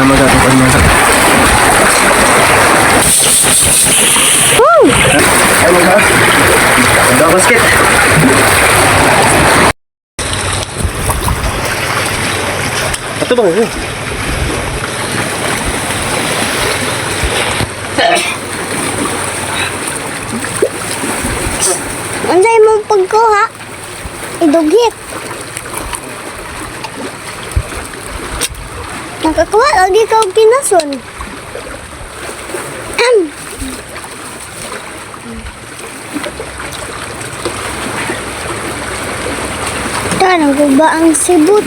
Mga kuan mga. Woo! Ay mga. Ganda basket. Ato ba yun? Unsay mong pagkuha? Idugit. Nakakuha lagi ka og kinason. Ahem. Tanong ko ba ang sibot?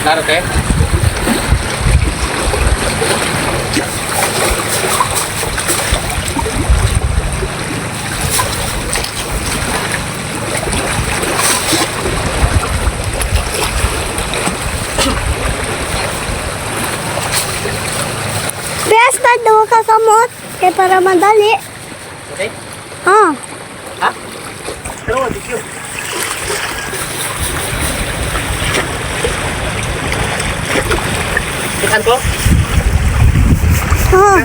Klaro te? Best pa daw ka kamot kay para madali. Okay? Ah, Ha? Pero, thank you. Ikan ko? ah.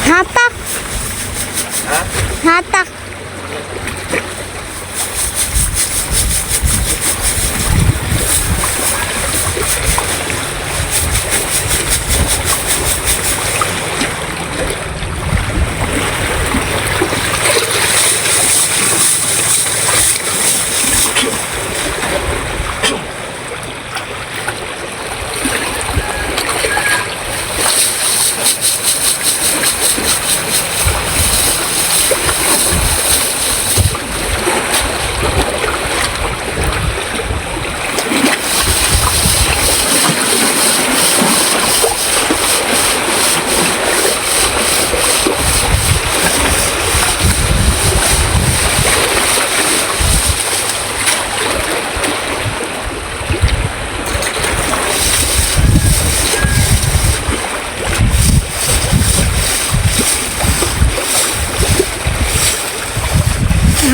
Hatak. Ha? Hatak.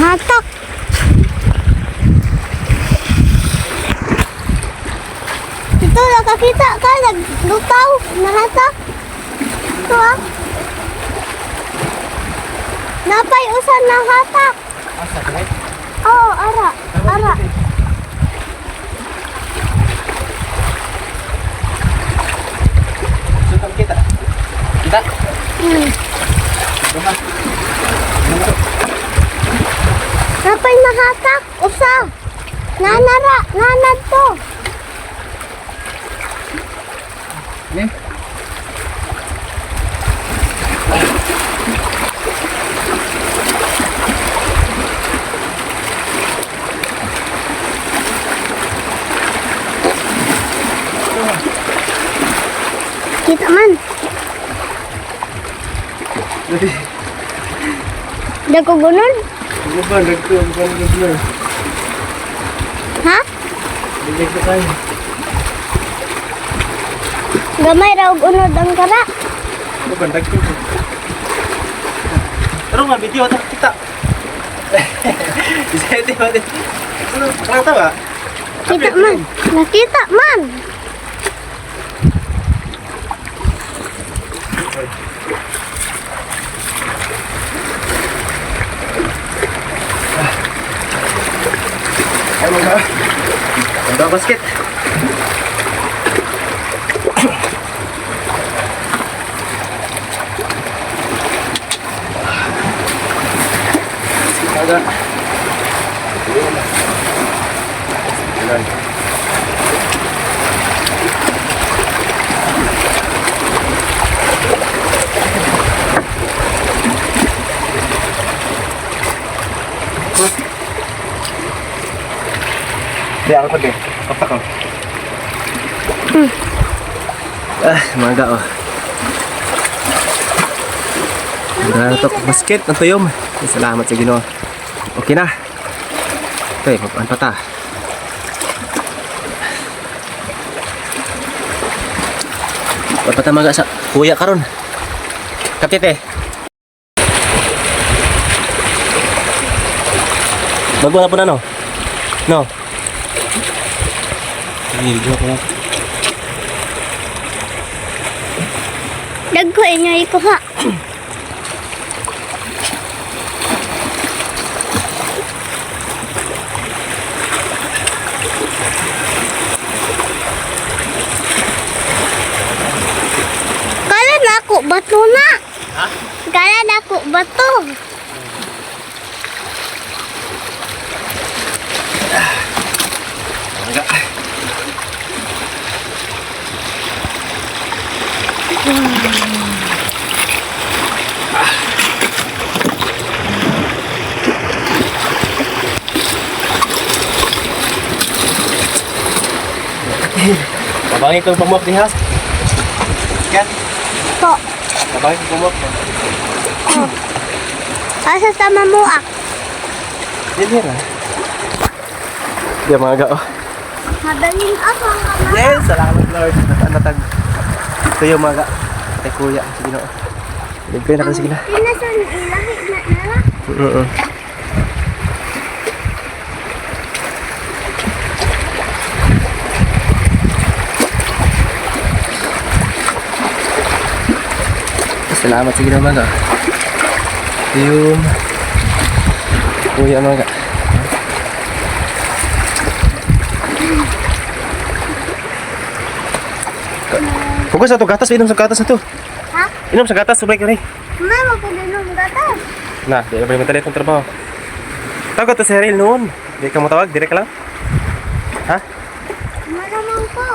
Hatak. Ito, nakakita ka, naglutaw, nahatak. Ito ah. Napay usan na hatak. Asa, right? Oo, ara, ara. Sutang kita. Kita? Hmm. Ito ha. Ano to? Napay nahatak, usa. Nanara, nanad to. Ne? Kita man. Dako gunon? Ano ba? Nagto, ano ba? Nagto. Ha? Nagto tayo. Gamay raw og unod ang kara. Ano ba? Nagto. Pero nga video ta kita. Isete ba din? Ano, klaro ba? Kita man. Nakita man. Ano ba? Ang basket. Aga. Ayan. Di ako pa di. Kapak ko. Ah, mangga oh. Ang to basket ang tuyom. Ay, salamat sa Ginoo. Okay na. Okay, magpaan pa ta. Wala pa ta maga sa kuya karon. Kapit eh. Bago na po na no? No. Video ko lang. Dagko inyo ikuha. Kala na ako bato na. Ha? Kala na ako bato. Mangga. Babangin ko pamok dihas. Kat, Po. babangin ko pamok. Asa sama mo ah. Dili ra. Di mga oh. Madaling ako ang kamay. Yes, salamat Lord. Natatag. Ito yung mga kay kuya. Sige na. Libre na kasi sige na. Pinasan ilahi na nala. Oo. Salamat sige naman ah. Ito yung kuya mga. Pugos na to, gatas, inom sa gatas na to. Ha? Inom sa gatas, subay ka rin. Mama ko ganun gatas. Na, di na ba yung itong trabaho? Tawag ka to si Haril noon. Di ka mo tawag, dire ka lang. Ha? Malamang po.